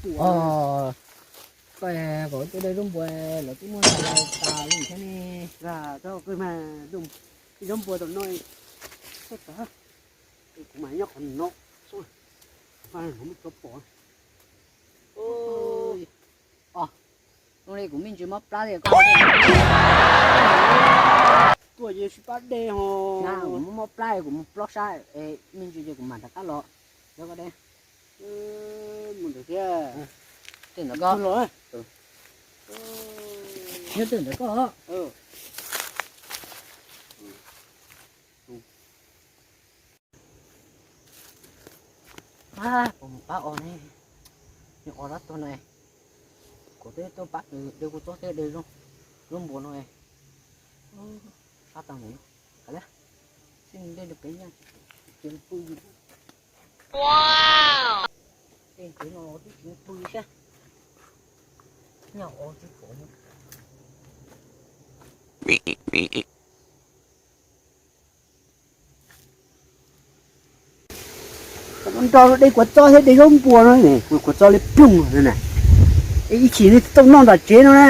Oj, koj kom tej dej zaub npua los twb muab nqa los tas li thiab ne. Oj, koj mas zaub npua tom no, kuv mas nyob qhov no, no muab cov pom. Oj, zoo li kuv me ntsis mob plab li koj. Tuaj ces sib pab dej ho. Kuv mob mob plab kuv mus plob sab, me ntsis ces kuv mam rov qab los. Yog koj de. Mus ntawd thiab. Tej ntawd koj. Nyob tej ntawd koj. Kuv mus pab os ne, nws os dab tuag no, kuv twb tuaj pab de kua txob thiab de zaub npua no. Sab tag mus, xij dej rau pem nyaj, tsis pw li. Dej ntsev no los twb tsis pw li thiab, nyaj os tsis pom. Nrog de kua txob thiab de zaub npua no, kua txob li ploog no na, ib chim nws tsis tau noj nram tsev no na.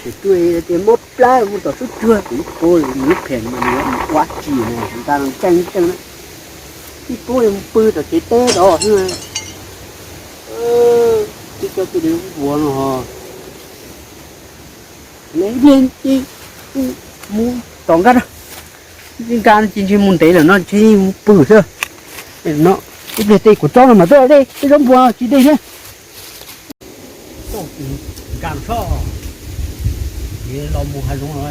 Ces tuaj tias mob plab mus tom sub tuag, kuv ib pab nws lub phem mas nws ua tsis na, nta ntseeg ntseeg na. Ib pab mus pw tom tsev teb los xwb. Twb coj tuaj de zaub npua no. Mus tom nkaj na, nkaj no ces ntshe mus ntev lawm no ntshe mus pw xwb. No, ib pliag tej kua txob no mas tuaj de tej zaub npua tsis de thiab. Nkaj tso, los mus hav zoov no,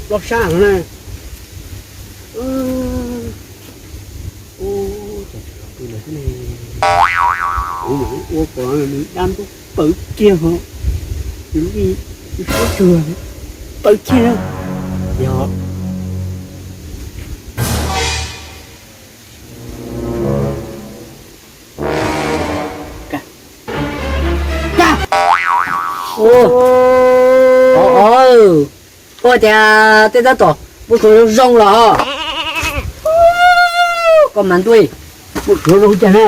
plob sab no na. Ub, cas tsis los pw lawm thiab ne. Kuv mam ua kom nws dab ntub pawv kiag ho, lub suab tsuag pawv kiag. Yog Koj tias tej tab tom npau suav zoo zoo los, koj mas ntuj, npau suav zoo cas na.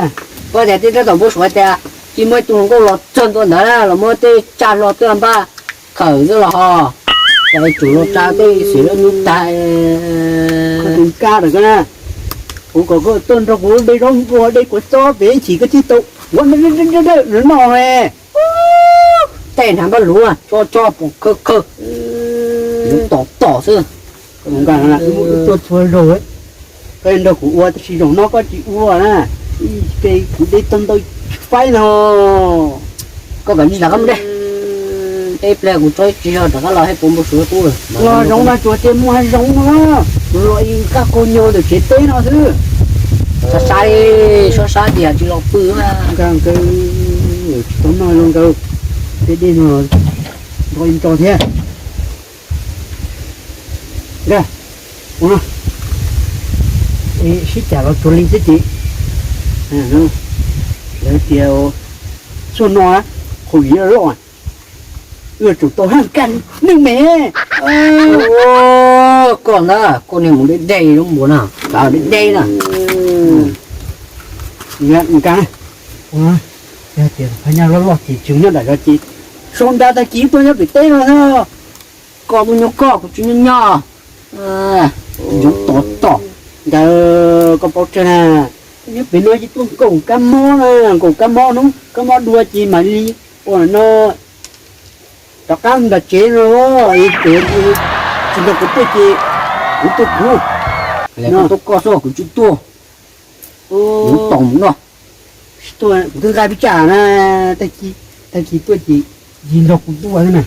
Koj tias tej tab tom npau suav tias cia muaj ib tug hluas nkauj los txog ntua ntawd na los muab tej tsaj hlo tuaj npaj khawm xwb los ho, cas tsum los tsa tej xwm loj nyuj tag. Koj tus nkaj lawm koj na, kuv kom koj tuaj nrog kuv de zaub npua de kua txob pem ib chim koj thiaj tau ua no. Tej hnav npaj luv tso tso pom khawg khawg, tom tom xwb. Tuaj txhua zaug, koj nrog kuv ua tab sis zaum no koj tsis ua na, kuv de tau ntau faib no. Koj kam tsis rov qab mus de, ib pliag kuv tso ib tsis zog rov qab los hais puas npau suav tub. Los zoov no tsuas tias mus hav zoov no, los nkaj qaug nyo ntawm tsev teb no xwb. Sab sab, sab sab tias tsis los pw. Nkaj nkawd, tsis tau noj zoo nkawd, tej dej no nrog ib nrog thiab. Nkaj, sib cas los tsuag li xwb ces, lawv tias xuaj no, qhov vim loj, yuav tsum tau haj kaj neeg me. Koj ntag, koj niag mus deb deb zoo npua na, kav deb deb na. Nkaj, yog tias phab nyaj loj loj ces tseem nyob nram zos ces sau nra tag kis tuaj nyob pem teb no xwb. Koj tuaj nyob koj, kuv tsis nyob nyob. Yoov tom tom ntawd koj paub tsawg na, nyob pem no ces tuaj nkaum kab mob na, nkaum kab mob hnub kab mob dua ces mam li ua no. Rov qab nram tsev no, tsis nrog kuv tuaj ces kuv tuaj kuv. Koj tuaj koj xwb, kuv tsis tuaj. Kuv tom no. Tsis tuaj, kuv twb nqa peb tsam na, tag kis tuaj ces tsis nrog kuv tuaj xwb na.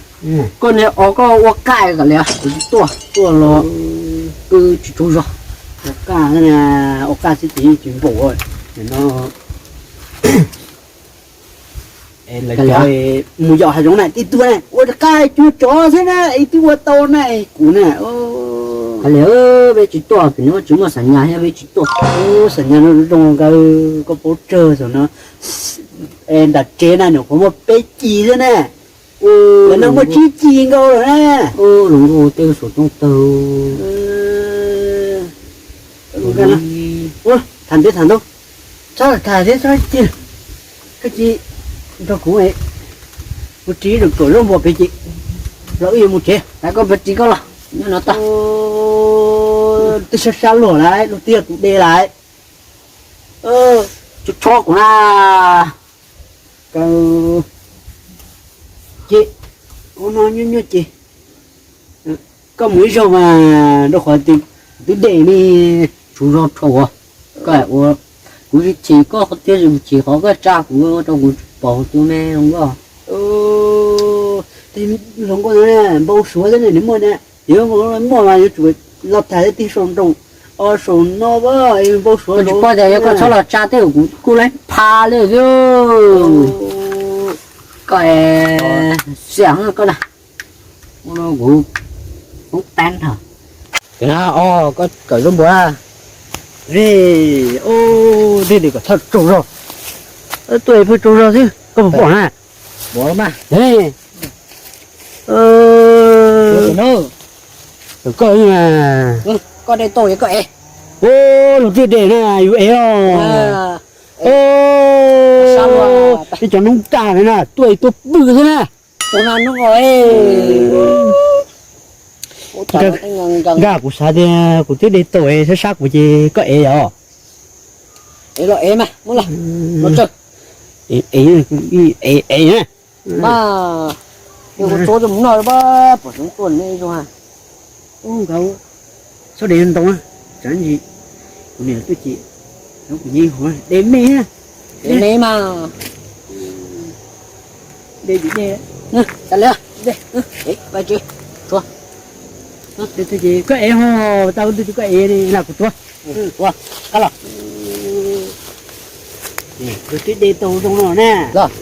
Koj niag os koj ua qaj kom liam, kuv tsis tuaj, tuaj los pw tsis tsaug zog. Ua qaj xwb na, ua qaj xwb ces yeej tsis npaum no. Lawv cov mus yos hav zoov na, tib tug na ua qaj cuag tsov xwb na, es twb ua tau na, es kuv na. Hais li, peb tsis tuaj, pem no tsis muaj xam nyas thiab, peb tsis tuaj. Xam nyas no zoo nkauj, koj paub tsawg xwb no. Nram tsev na nyuam qhuav muaj peb ci xwb na. Lawv no muaj tsib ci nkaus lawm na. Hluas nkauj tej suav tooj tawg. Tham ntev tham ntau, txhob tham thiab txhob ci. Ci, nrog kuv, kuv ris lwm kaum zaub npua pem ces los wb yuav mus tsev. Lawv koj pab ris koj los nyob no tag. Twb sab sab luag lawm, luag twb yog tus de lawm. Tsis tshob kuv na. Ces ua no nyuaj nyuaj ces koj mus ib zaug mas, rau qhov tias kuv twb de ne, tshuav zog rau uas koj ua, kuv chim koj qhov tiag, chim qhov koj tsa kuv rau kuv pom tus me hluas nkauj. Hluas nkauj no npau suav thiab ne, nws muaj na, yuav muaj mas yuav tsum los tham thiab tig saum nroog, o saum no npau suav. Koj tsis paub tias yog koj txhob los tsa tej zaum kuv kuj laib pha li xwb. Koj xiam koj na. Kuv poob teeb thaum. Kawm zaub npua. Dej, dej kom thawj tsaug zog. Tuaj phaj tsaug zog xwb, koj puas pom na? Koj, koj de tau koj ev. Ub, luag twb de na, yus ev os. Tej cov noob kaj na, tuaj tuaj pw xwb na. Nkaj, kuv xav tias kuv twb de tau, sab sab kuv ces koj ev os. Ev, ev na. Ub, nkawd txhob de ntau, tsam kuv niam tuaj ces kuv yeej hu de me na. De me mas. De, de, koj ev ho, tau tus koj ev li las kuv tuav. Koj los. Kuv twb de tau zoo no na. Los.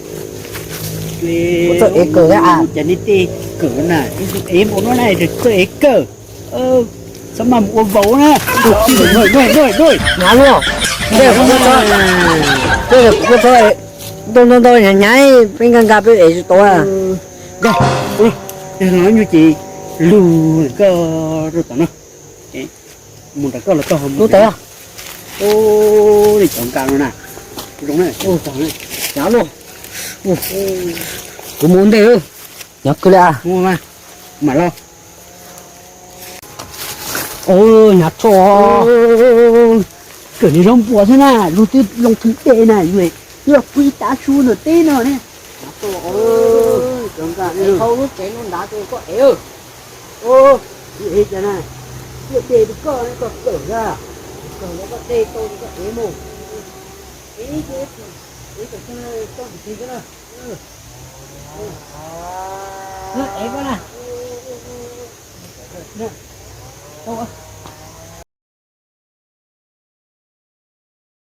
Ces nej tej kawm na, ev npaum no na, txawj ev kawm. Txhob maj mus ua vauv na. Hnyav luaj. Ntau ntau ntau hnyav hnyav, peb nkag nkag peb ev tsis tau. Nkag, los nyuj ces lug koj rau tom no. Mus nram koj los tau. Lub tau. Ub, cov nkag no na. Zoo na, hnyav luaj. Kuv mus ua ntej, hnyav kawg li. Mam los. Hnyav tshaj. Kawm niag zaub npua xwb na, luag twb loo thwm de na, yus twb pw tav su ntawm teb no ne. Hauv lub tsev no nrad koj ev. Ev cas na, tuaj de rau koj, koj kawm na, kawm los koj de tau koj ev mus. Ev ces, ev kom koj ntxim koj na. Ev koj na. Tau.